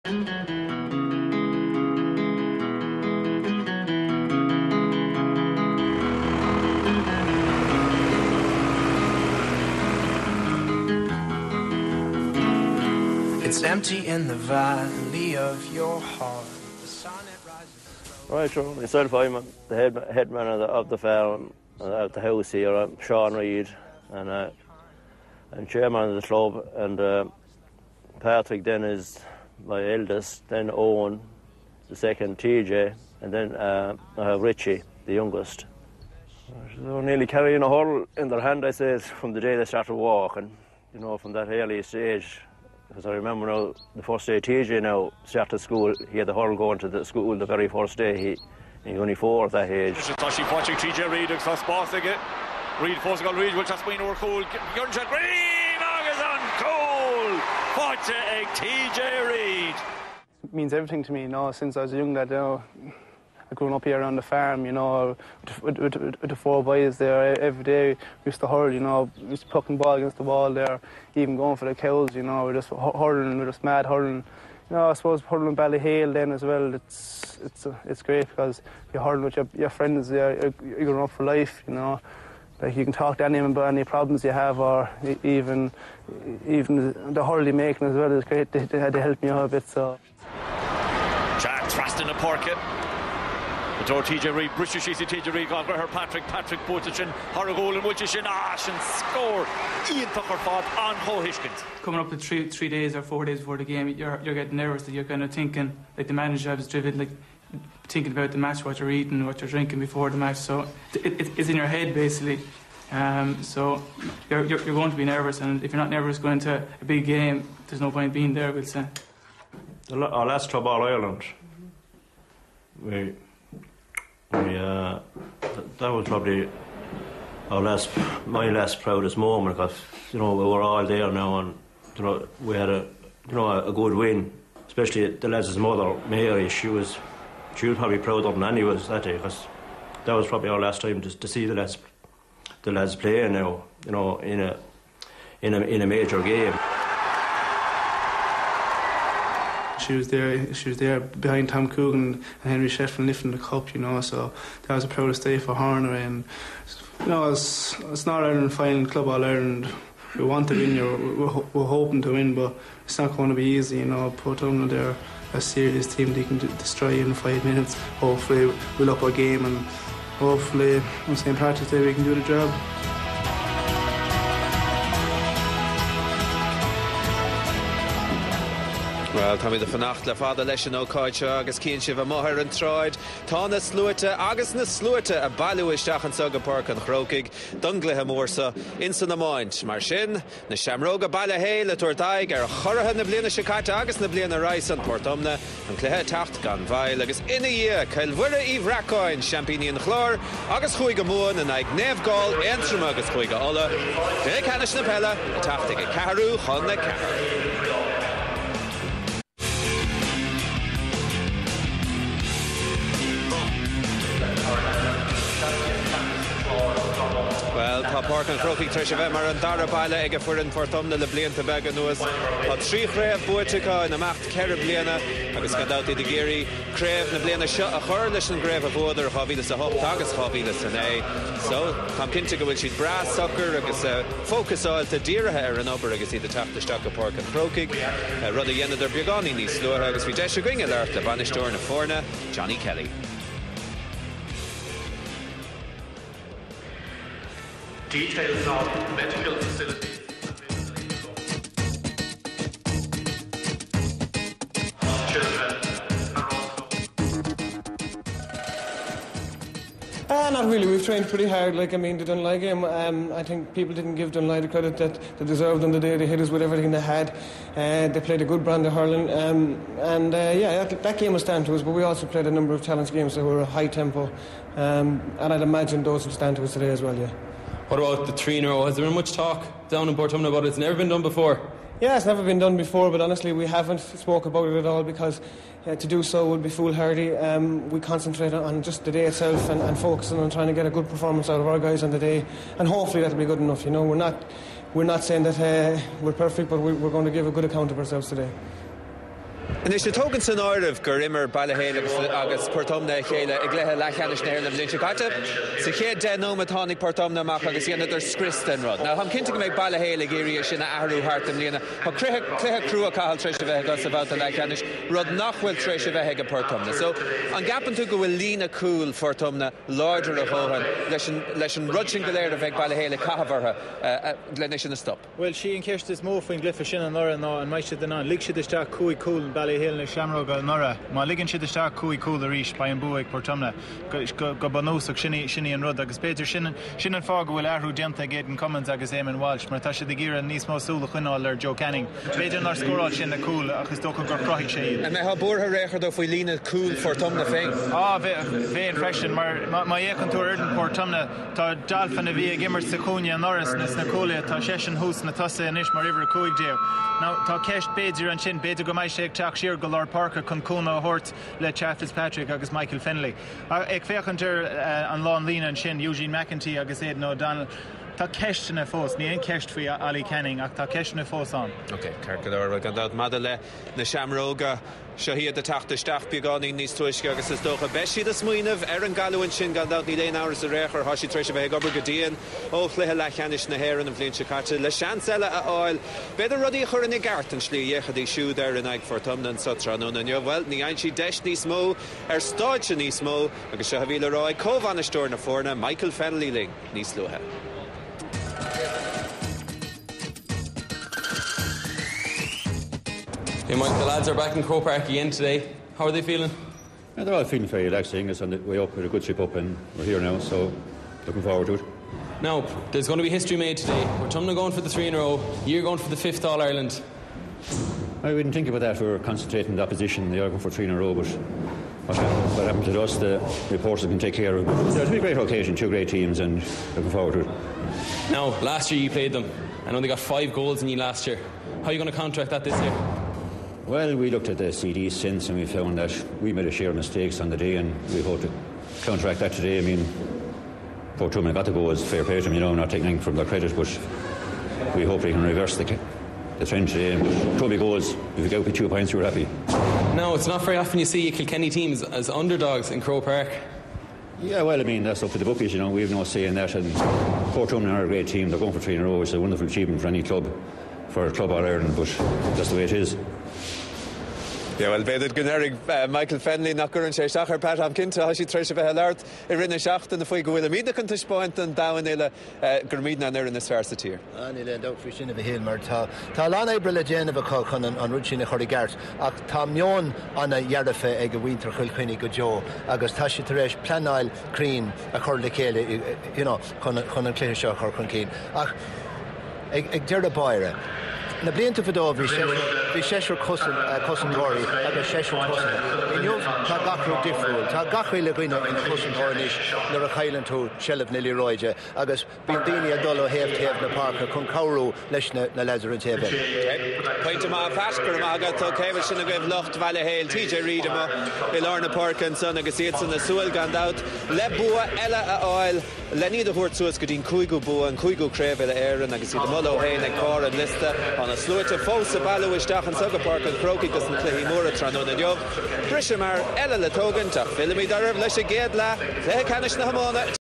It's empty in the valley of your heart The sun it rises Right, sure. Myself, I'm the head, headman of the, of the farm, uh, at the house here. I'm Sean Reid, and uh, I'm chairman of the club. And uh, Patrick then is my eldest, then Owen, the second TJ, and then uh, I have Richie, the youngest. They're nearly carrying a hurl in their hand, I say, from the day they started walking, you know, from that early stage. Because I remember now, the first day TJ now started school, he had the hurl going to the school the very first day. He, he was only four at that age. Tá sí faighte ag TJ Reid agus tá spás aige. Reid fós ag dul Reid bhfuil sé ag smaoineamh ar chúl. Cuireann sé greim agus an cúl faighte ag TJ Reid. It means everything to me, you know, since I was a young lad, you know, growing up here on the farm, you know, with, with, with the four boys there every day we used to hurl, you know, we used to pucking ball against the wall there, even going for the cows, you know, we're just hurling, we're just mad hurling. You know, I suppose hurling Ballyhale then as well, it's it's it's great because you're hurling with your, your friends there, you're, you're growing up for life, you know. Like you can talk to anyone about any problems you have or even even the hurley making as well is great. They, they had to help me out a bit so. Jack trasna na páirce. I dtreo TJ Reid, briseadh síos í TJ Reid, dhá bhreith ar Patrick, Patrick buailte sin thar a ghualainn, buailte sin, ah sin scór iontach ar fad, an-chomhthuiscint. Coming up to three, days or four days before the game, you're, you're getting nervous that you're kind of thinking, like the manager has driven, like thinking about the match, what you're eating, what you're drinking before the match. So it, it, it's in your head basically. Um, so you're, you're, you're going to be nervous, and if you're not nervous going into a big game, there's no point being there, we'll say. Our last club All Ireland, we we uh, that was probably our last my last proudest moment because you know we were all there now and you know we had a you know a, a good win especially the lads' mother Mary she was she was probably prouder than any was that day because that was probably our last time to, to see the lads the lads playing now you know in a in a in a major game. She was there she was there behind Tom Coogan and Henry Shefflin lifting the cup you know so that was a proudest day for her and you know it's it's not Ireland final club all Ireland we want to win you're, we're, we're hoping to win but it's not going to be easy you know put on there a serious team they can destroy you in five minutes hopefully we'll up our game and hopefully on St. Patrick's Day we can do the job. Bhuel, táimid ag fanacht le fada leis an ócáid seo agus cíonn sibh amuigh ar an tsráid, tá na sluaite agus na sluaite ag bailiú isteach anseo go Páirc an Chrócaigh don gcluiche mór seo ins an iomáint. Mar sin, Na Seamróga Baile Héil ag tabhairt aghaidh ar churaithe na bliana seo caite agus na bliana roimhe san, Port Omna, an cluiche ag teacht gan mhoill agus ina dhiaidh, Cill Mhuire Uí Bhreacáin, seaimpíní an Chláir agus Chúige Mumhan in aghaidh Naomh Gall, Aontroma agus Chúige Uladh, cluiche ceannais na peile ag teacht ag a ceathrú chun a ceathair. Bhuel, tá Páirc an Chrócaigh tar éis a bheith mar an dara baile ag foireann Phort Omna le blianta beaga anuas. Tá trí chraobh buaite acu in imeacht ceithre bliana agus gan dabht iad ag iarraidh craobh na bliana seo a chur leis an gcraobh a bhuadar 2008 agus 2009. So, táim cinnte go bhfuil siad breá socair agus fócasáilte, dírithe ar an obair agus iad ag teacht isteach go Páirc an Chrócaigh, rud a dheineadar beagáinín níos luaithe agus bhí deis againne labhairt le bainisteoir na foirne, Johnny Kelly. Details of medical facilities children are also. Uh, not really. We've trained pretty hard. Like I mean, the Dunleigh game. Um, I think people didn't give Dunleigh the credit that they deserved on the day. They hit us with everything they had. Uh, they played a good brand of hurling, um, and uh, yeah, that, that game was down to us. But we also played a number of challenge games that were high tempo, um, and I'd imagine those will stand to us today as well. Yeah. What about the three in a row? Has there been much talk down in Portumna about it? It's never been done before. Yeah, it's never been done before, but honestly, we haven't spoke about it at all because uh, to do so would be foolhardy. Um, we concentrate on just the day itself and, and focusing on trying to get a good performance out of our guys on the day, and hopefully that'll be good enough. You know, we're not we're not saying that uh, we're perfect, but we, we're going to give a good account of ourselves today. Anois, ag tógaint san áireamh gur imir Baile Héil agus Port Omna a chéile i gcluiche leathcheannais na hÉireann an bhliain seo caite, sa chéad deich nóiméad tháinig Port Omna amach agus dheineadar scrios den rud. Now, táim cinnte go mbeidh Baile Héil ag iarraidh é sin a athrú thart i mbliana. Tá cluiche, cluiche crua Cathal tar éis a bheith acu sa bhabhta leathcheannais, rud nach bhfuil tar éis a bheith ag Port Omna. So, an gceapann tú go bhfuil líne cúil Phort Omna láidir a dhóthain leis an, leis an rud sin go léir a bheidh Baile Héil ag caitheamh orthu lena sin a stop? Bhuel, sí an cheist is mó faoin gcluiche sin anuraidh ná an mbeidh siad in ann. Lig siad isteach cúig chúl, Baile Héil na Seamróga anuraidh. Má ligeann siad isteach cúig chúl arís, beidh an bua ag Port Omna. Go bunúsach, sin í an rud agus b'fhéidir sin sin an fáth go bhfuil athrú déanta ag Aidan Cummins agus Eamon Walsh mar tá siad ag iarraidh níos mó súil a choinneáil ar Joe Canning. B'fhéidir nár scóráil sé na cúil ach is dócha gur chruthaigh sé iad. An mbeifeá buartha ar aon chor though faoi líne cúil Phort Omna féin? Á, bheinn freisin mar má fhéachann tú ar fhoireann Port Omna, Tá Dolphin, a bhí ag imirt sa chúinne anuraidh sna cúlaithe, tá seisean thuas sna tosaithe anois mar uimhir 15. Now, tá ceist b'fhéidir ansin, b'fhéidir go mbeidh sé ag teacht siar go lár páirce chun cúnamh a thabhairt le Cha Fitzpatrick agus Michael Fennelly. Ag féachaint ar an lánlíne ansin, Eugene McEntee agus Aidan O'Donnell, tá ceisteanna fós, níl aon cheist faoi Ollie Canning ach tá ceisteanna fós ann. Ok, ceart go leor, bhuel gan dabht maidir le na Seamróga, Seo iad ag teacht isteach beagáinín níos túisce agus is dócha beidh siad ag smaoineamh ar an gcailliúint sin gan dabht, níl aon amhras ar aon chor. Tá siad tar éis a bheith ag obair go dian ó chluiche leathcheannais na hÉireann an bhliain seo caite le seans eile a fháil, b'fhéidir rudaí a chur ina gceart, an tslí a d'fhéachfaidís siúd air in aghaidh Phort Omna anso tráthnóna inniu. Bhuel, ní fhaigheann siad deis níos mó ar stáitse níos mó agus seo a bhí le rá ag comhbhainisteoir na foirne, Michael Fennelly linn níos luaithe. Hey Mike, the lads are back in Croke Park again today. How are they feeling? Yeah, they're all feeling very relaxed. I think it's on the way up, we had a good trip up and we're here now, so looking forward to it. Now, there's going to be history made today. Portumna going for the 3 in a row, you're going for the fifth All-Ireland. I wouldn't think about that. We were concentrating on the opposition. They are going for 3 in a row, but what happened, what happened to us, the reporters can take care of. But it'll be a great occasion, 2 great teams, and looking forward to it. Now, last year you played them. I know they got 5 goals in you last year. How are you going to counteract that this year? Well, we looked at the CD since and we found that we made a share of mistakes on the day and we hope to counteract that today. I mean, Portumna got the goals, fair play to them, you know, not taking anything from their credit, but we hope we can reverse the, the trend today. But Toby goals, if we go with 2 points, we're happy. No, it's not very often you see Kilkenny teams as underdogs in Croke Park. Yeah, well, I mean, that's up to the bookies, you know. We have no say in that. And Portumna are a great team. They're going for 3 in a row. It's a wonderful achievement for any club, for a club all Ireland, but that's the way it is. Yeah, well, b'fhéidir go ndéarfaidh Michael Fennelly nach gcuireann sé isteach ar Pat, táim cinnte, tá siad tar éis a bheith ag labhairt i rith na seachtaine faoi go bhfuilimidne chun taispeáint don domhan uile gurbimidne an fhoireann is fearr sa tír. Níl aon dabht faoi sin, a Mhichíl, mar tá a lán oibre le déanamh acu chun an rud sin a chur i gceart ach tá meon ana-dhearfa ag mhuintir Chill Chainnigh go deo agus tá siad tar éis pleanáil cruinn a chur le chéile you know chun chun an cluiche seo a chur chun cinn. Ach ag deireadh báire, na blianta fadó bhí bhí seisear cosantóirí agus seisear tosaithe. Inniu tá gach rud difriúil. Tá gach uile dhuine ina chosantóir anois nuair a chailleann tú seilbh na liathróide agus bíonn daoine ag dul ó thaobh taobh na páirce chun cabhrú leis na leaids ar an taobh eile. Pointe maith, Pat, go raibh maith agat. Ok, bhuel sin agaibh lucht Bhaile Héil, TJ Reid amuigh i lár na páirce ansan agus iadsan ag súil gan dabht le bua eile a fháil len iad a thabhairt suas go dtí'n cúigiú bua, an cúigiú Craobh Uile-Éireann agus iad amuigh leo féin ag barr an liosta. Tá na sluaite fós ag bailiú isteach anso go Páirc an Chrócaigh dos na cluichí móra tráthnóna inniu. Briseadh mear eile le tógaint ach fillfimid oraibh leis an gcéad leath, Cluiche Ceannais na hIomána.